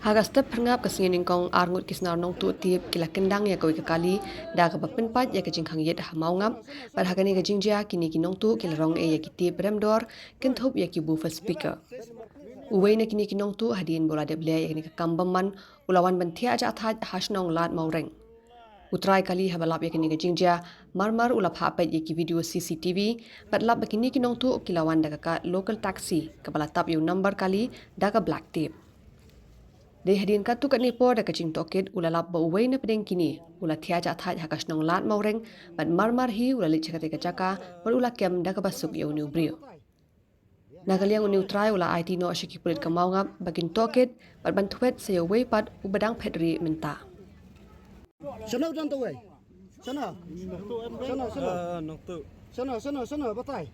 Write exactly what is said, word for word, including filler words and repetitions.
Ha ka step phyrngap ka sngi nyngkong, arngut ki snar nongtuh tip ki la kyndang ïa kawei ka kali da kaba pynpait ïa ka jingkhang ïit ha Mawngap, bad ha kane ka jingjia kine ki nongtuh ki la rong ei ïa ki tip rem dor kynthup ïa ki woofer speaker. Uwei na kine ki nongtuh, hadien ba u la dep leh ïa kane ka kam bymman, u la wan ban thiah jahthait ha shnong Lad Mawreng. U trai kali haba lap ïa kane ka jingjia, marmar u la phah peit ïa ki video C C T V, bad lap ba kine ki nongtuh ki la wan da ka local taxi kaba la tap ïa u number kali da ka black tape. Dei hadien katto katne por da ka jingtohkit u la lap ba uwei na pdeng kine u la thiah jahthait ha ka shnong Lad Mawreng, bad marmar hi u la leit sha katei ka jaka bad u la kem da kaba suk ïa une u briew. Na ka liang une u trai u la aiti noh sha ki pulit ka Mawngap ba kin tohkit bad ban thwet sa ïa uwei pat uba dang phet rieh mynta. Shano don tawei? Shano? Shano, shano? Ah, nongtuh. Shano, shano, shano, batai?